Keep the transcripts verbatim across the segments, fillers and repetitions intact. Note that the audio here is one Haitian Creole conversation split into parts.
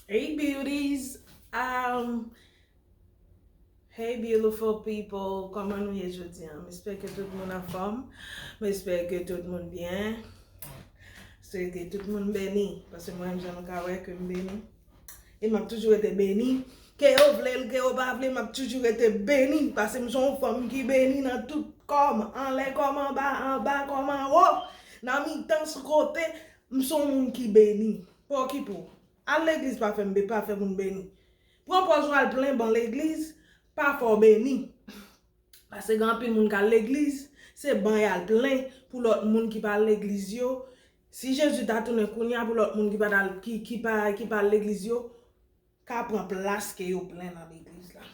Hey beauties, um, hey beautiful people, kòman nou ye jodi a? M espere ke tout moun anfòm, m espere ke tout moun byen, espere ke tout moun beni, paske mwen menm jan nou ka wè ke m beni. E m ap toujou rete beni. Ke yo vle l, ke yo pa vle, m ap toujou rete beni. Paske m se yon fanm ki beni nan tout kò m. Anlè kò m, anba, anba kò m, anwo. Nan mitan, sou kote, m se yon moun ki beni. Pa okipe w. Al legliz pa fè m be, pa fè moun beni. Pran pòz w al plen ban legliz, pa fè w beni. Paske gen anpil moun k al legliz, se ban y al plen pou lòt moun ki pa al legliz yo. Si Jezi ta tounen kounye a pou lòt moun ki pa t al, ki, ki pa, ki pa al legliz yo, ka pran plas ke yo plen nan legliz la.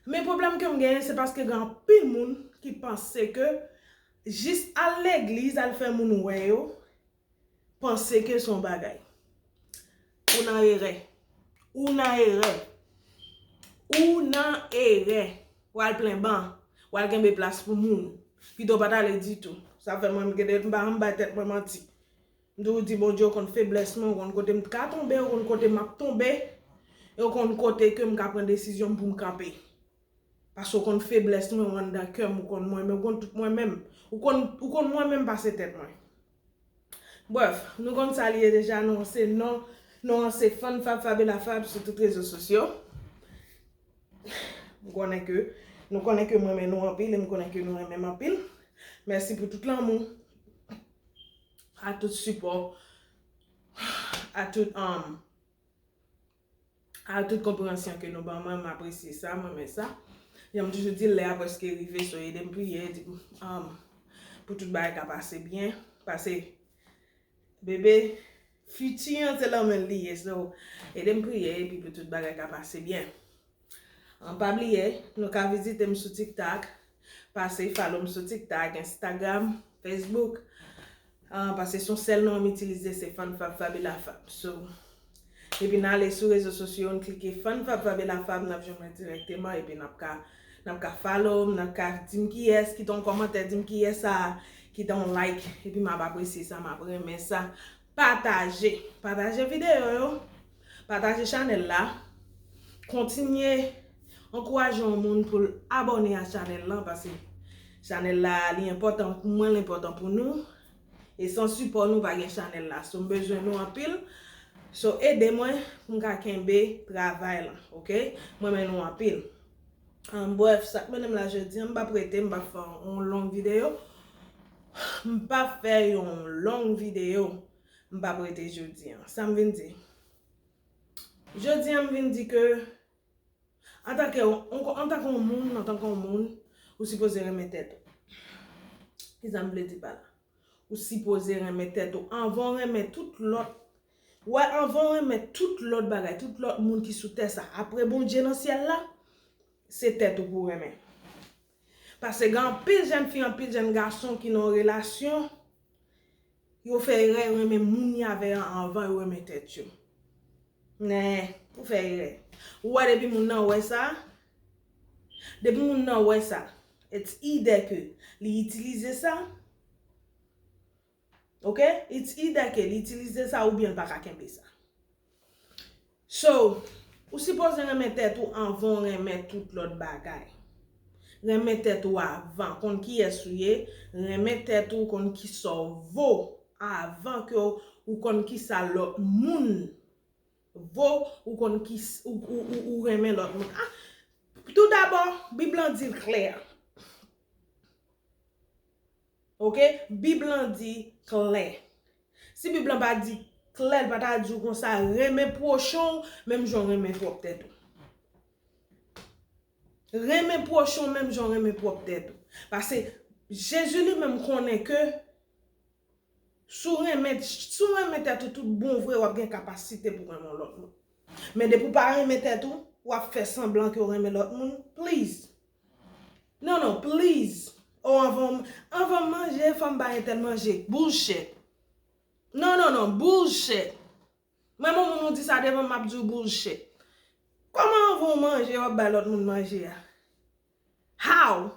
Men pwoblèm ke m genyen, se paske gen anpil moun ki panse ke jis al legliz, al fè moun wè yo, panse ke se yon bagay. Ou nan erè. Ou nan erè. Ou nan erè. W al plen ban. W al kenbe plas pou moun. Pito w pa t ale ditou. Sa fè mwen, m gen de, m pa janm bay tèt mwen manti. M toujou di Bondye, ou konn feblès mwen, ou konn kote m ka tonbe, ou konn kote m ap tonbe, e ou konn kote ke m ka pran desizyon m pou m kanpe. Paske ou konn feblès mwen, ou anndan kè m, ou konn mwen menm, ou konn tout mwen menm. Ou konn, ou konn mwen menm pase tèt mwen. Brèf, nou konn sa l ye deja, non, se non, non, se Fann Fab Fab e Lafab sou tout rezo sosyo. M konnen ke, nou konnen ke m renmen nou anpil e m konnen ke nou renmen m anpil. Mèsi pou tout lanmou, a tout sipò, a tout, um, a tout konpreyansyon ke nou ban mwen, m apresye sa, m renmen sa. Jan m toujou di l, lè a prèske rive, so ede m priye, di, um, pou tout bagay ka pase byen. Pase, bebe, fiti an se nan men l li ye, so ede m priye, epi pou tout bagay ka pase byen. An, pa bliye, nou ka vizite m sou TikTok, pase follow m sou TikTok, Instagram, Facebook. Ah, paske se yon sèl non m itilize, se Fann Fab Fab e Lafab. So, epi n ale sou rezo sosyo yo, n klike Fann Fab Fab e Lafab, n ap jwenn mwen dirèkteman, epi n ap ka, n ap ka follow m, n ap ka di m kiyès, kite yon kòmantè, di m kiyès sa, kite yon like, epi m ap apresye sa, m ap renmen sa. Pataje, pataje videyo yo, pataje chanèl la, kontinye ankouraje yon moun pou l abòne a chanèl lan, paske chanèl la, li enpòtan pou mwen, li enpòtan pou nou. E san sipò nou, pa gen chanèl la. So, m bezwen nou anpil. So, ede mwen pou m ka kenbe travay lan, oke? Mwen renmen nou anpil. An, brèf, sa k mennen m la jodi a, m p ap rete, m p ap fè yon long videyo. M p ap fè yon long videyo. M p ap rete jodi a. Sa m vin di? Jodi a, m vin di ke antanke, antanke yon moun, antanke yon moun, ou sipoze renmen tèt ou. Kisa m vle di pa la? Ou sipoze renmen tèt ou anvan w renmen tout lòt. Wè, anvan w renmen tout lòt bagay, tout lòt moun ki sou tè sa, apre Bondye nan syèl la, se tèt ou pou w renmen. Paske gen anpil jèn fi, anpil jèn gason ki nan yon relasyon, yo fè erè, yo renmen moun y avè a anvan yo renmen tèt yo. Nè, ou fè erè. Ou wè depi moun nan wè sa, depi moun nan wè sa, it's either ke li itilize sa, oke? It's either ke li itilize sa oubyen l pa ka kenbe sa. So, ou sipoze renmen tèt ou anvan w renmen tout lòt bagay. Renmen tèt ou avan, konn kiyès ou ye, renmen tèt ou, konn kisa w vo avan ke w konn kisa lòt moun vo, ou konn ki, ou, ou, ou, ou renmen lòt moun. Ah, tou dabò, Bib lan di l klè. Oke? Bib lan di klè. Si Bib lan pa di klè, l pa ta di w konsa, renmen pwochen w menm jan w renmen pwòp tèt ou. Renmen pwochen w menm jan w renmen pwòp tèt ou. Paske Jezi li menm konnen ke si w renmen, si w renmen tèt ou tout bon vre, w ap gen kapasite pou renmen yon lòt moun. Men depi w pa renmen tèt ou, w ap fè sanblan ke w renmen lòt moun, please. Non, non, please. Oh, anvan, anvan m manje, fò m bay entèl manje. Bullshit. Non, non, non, bullshit. Mwen, yon moun ou di sa devan m, m ap di w bullshit. Kòman anvan w manje, w ap bay lòt moun manje a? How?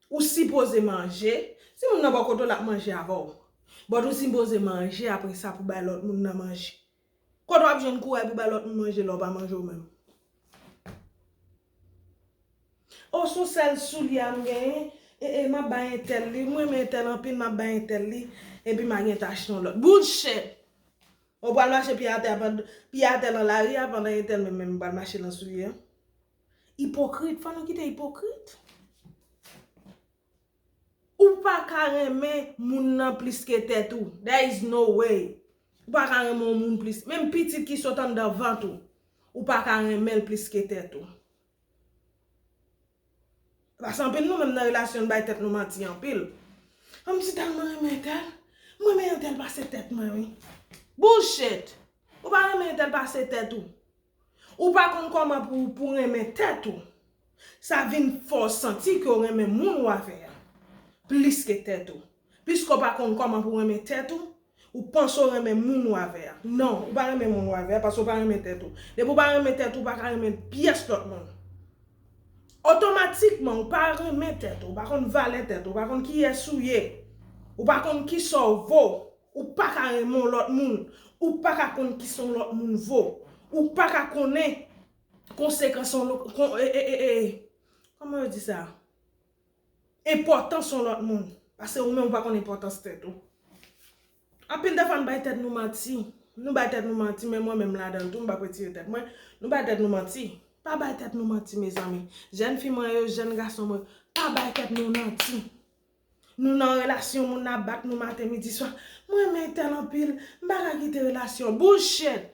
Ou sipoze manje. Si moun nan bò kote w, l ap manje avè w. But ou sipoze manje apre sa pou bay lòt moun nan manje. Kote w ap jwenn kouraj pou bay lòt moun manje lè w pa manje w menm? O, se yon sèl soulye a m genyen, e, e, m ap bay entèl li, m renmen entèl anpil, m ap bay entèl li, epi m a gen tach nan lòt. Bullshit! Ou pral mache pye atè, pye atè nan lari a pandan entèl menm, menm pral mache nan soulye a. Ipokrit, fò nou kite ipokrit. Ou pa ka renmen moun nan plis ke tèt ou. There is no way. Ou pa ka renmen yon moun plis. Menm pitit ki sot anndan vant ou, ou pa ka renmen l plis ke tèt ou. Paske anpil nou menm nan relasyon, n bay tèt nou manti anpil. An, m si tèlman renmen entèl, m renmen entèl pase tèt mwen, wi. Bullshit! Ou pa renmen entèl pase tèt ou. Ou pa konn kòman pou, pou renmen tèt ou. Sa vin fè w santi ke w renmen moun ou avè a plis ke tèt ou. Piske w pa konn kòman pou renmen tèt ou, ou panse w renmen moun ou avè a. Non, ou pa renmen moun ou avè a paske w pa renmen tèt ou. Depi w pa renmen tèt ou, ou pa ka renmen pyès lòt moun. Otomatikman, ou pa renmen tèt ou, ou pa konn valè tèt ou, ou pa konn kiyès ou ye. Ou pa konn kisa w vo. Ou pa ka renmen yon lòt moun. Ou pa ka konn kisa yon lòt moun vo. Ou pa ka konnen konsekans yon lòt, kon, e, e, e, e, kòman yo di sa? Enpòtans yon lòt moun. Paske ou menm ou pa konn enpòtans tèt ou. Anpil de fwa n bay tèt nou manti. Nou bay tèt nou manti, men mwen menm ladan l tou, m p ap retire tèt mwen. Nou bay tèt nou manti. Pa bay tèt nou manti, mezanmi. Jèn fi mwen yo, jèn gason mwen, pa bay tèt nou manti. Nou nan relasyon, moun nan ap bat nou maten, midi, swa. Mwen renmen entèl anpil, m pa ka kite relasyon. Bullshit!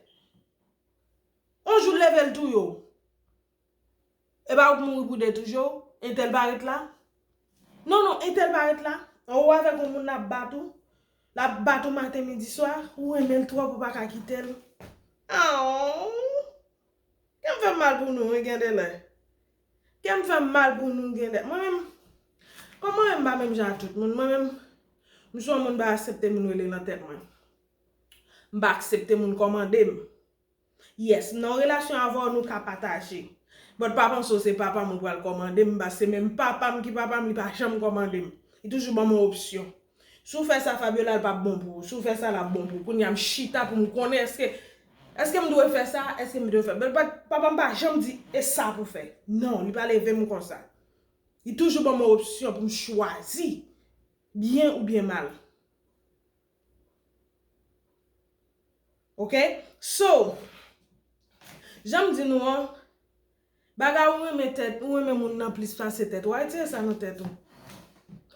On jou l leve l touye w. E pa ou k mouri pou de toujou? Entèl pa ret la? Non, non, entèl pa ret la. Ou avèk yon moun l ap bat ou, l ap bat ou maten, midi, swa, ou renmen l twòp, ou pa ka kite l. Aww. Kè m fè m mal pou nou, wi, gen de lè. Kè m fè m mal pou nou, gen de lè. Mwen menm, kòm mwen menm m pa menm jan ak tout moun, mwen menm, m se yon moun m pa aksepte moun rele nan tèt mwen. M pa aksepte moun kòmande m. Yes, m nan yon relasyon avè w, nou ka pataje. But pa panse w se papa m ou pral kòmande m, paske se menm papa m ki papa m, li pa janm kòmande m. Li toujou ban m yon opsyon. Si w fè sa, Fabiola, l p ap bon pou ou. Si w fè sa, l ap bon pou ou. Kounye a, m chita pou m konnen èske, èske m dwe fè sa, èske m dwe fè. But, but, papa m pa janm di, e sa pou fè. Non, li pa leve m konsa. Li toujou ban m yon opsyon pou m chwazi, byen oubyen mal. Ok? So, jan m di nou an, bagay ou renmen tèt, ou renmen moun nan plis pase tèt ou, al retire sa nan tèt ou.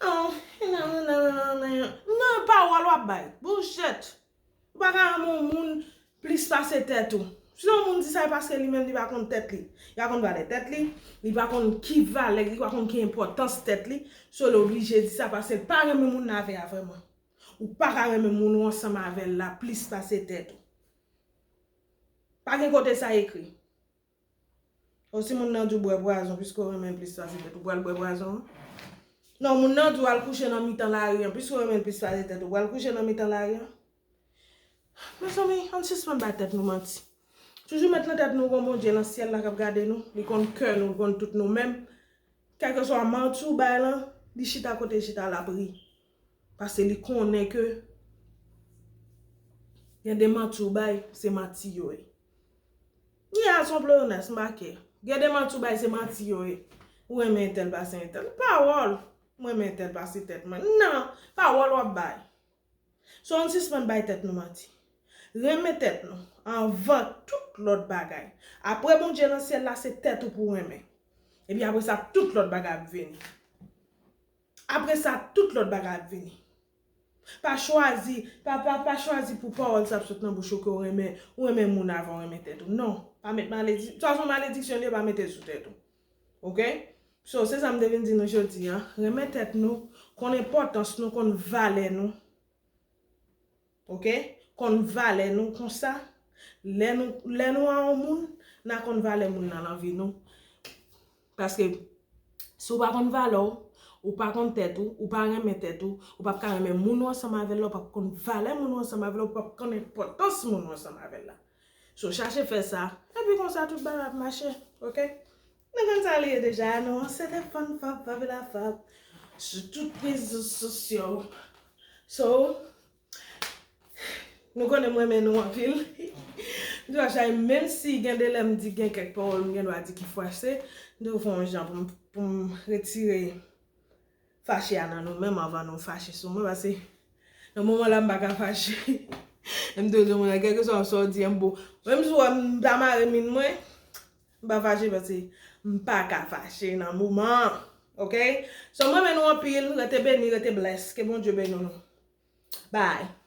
Oh, nan, nan, pawòl w ap bay. Bullshit. Ou pa ka renmen yon moun plis pase tèt ou. Si yon moun di sa, e paske li menm li pa konn tèt li. Li pa konn valè tèt li, li pa konn ki valè, li pa konn ki enpòtans tèt li. So, li oblije di sa paske l pa renmen moun nan avè a vrèman. Ou pa ka renmen moun ou ansanm avè l la plis pase tèt ou. Pa gen kote sa ekri. Ou si moun nan di w bwè pwazon, piske w renmen l plis pase tèt ou, pral bwè pwazon an? Non, moun nan di w al kouche nan mitan lari an, piske w renmen l plis pase tèt ou, pral kouche nan mitan lari an? Mezanmi, ann sispann bay tèt nou manti. Toujou met nan tèt nou gon Bondye nan syèl la k ap gade nou, li konn kè nou, li konn tout nou, menm kèlkeswa manti w bay lan, li chita kote l chita, l ap ri. Paske li konnen ke gen de manti w bay, se manti yo ye. Yeah, se yon pleyonès, m pa kè. Gen de manti w bay, se manti yo ye. Ou renmen entèl pase entèl. Pawòl, mwen renmen entèl pase tèt mwen. Non, pawòl w ap bay. So, ann sispann bay tèt nou manti. Renmen tèt nou anvan tout lòt bagay. Apre Bondye nan syèl la, se tèt ou pou w renmen. Epi apre sa, tout lòt bagay ap vini. Apre sa, tout lòt bagay ap vini. Pa chwazi, pa, pa, pa chwazi pou pawòl sa ap sot nan bouch ou ke w renmen, ou renmen moun avan w renmen tèt ou. Non, pa met malediksyon. Sa se yon malediksyon li ye, pa mete l sou tèt ou. Ok? So, se sa m te vin di nou jodi a. Renmen tèt nou, konn enpòtans nou, konn valè nou. Ok? Konn valè nou konsa. Lè nou, lè nou a yon moun, n a konn valè moun nan nan vi nou. Paske si w pa konn valè w, ou pa konn tèt ou, ou pa renmen tèt ou, ou p ap ka renmen moun ou ansanm avè l la, ou p ap konn valè moun ou ansanm avè l la, ou p ap konn enpòtans moun ou ansanm avè l la. So, chache fè sa, epi konsa tout bagay ap mache, ok? Nou konn sa li ye deja, nou se te Fun Fab, Fabiola Fab, sou tout rezo sosyo. So, nou konnen m renmen nou anpil. Di w sa, menm si gen de lè m di gen kèk pawòl m gen dwa di ki fwache, m te fè yon jan pou m, pou m retire fache a nan nou menm anvan nou fache sou mwen, paske nan moman la m pa ka fache. M te di moun, kèlkeswa sa w di, m bo. Menm si w wè m ta mare min mwen, m pa fache paske m pa ka fache nan moman an. Ok? So, mwen renmen nou anpil, rete beni, rete bless. Ke Bondye beni nou. Bye.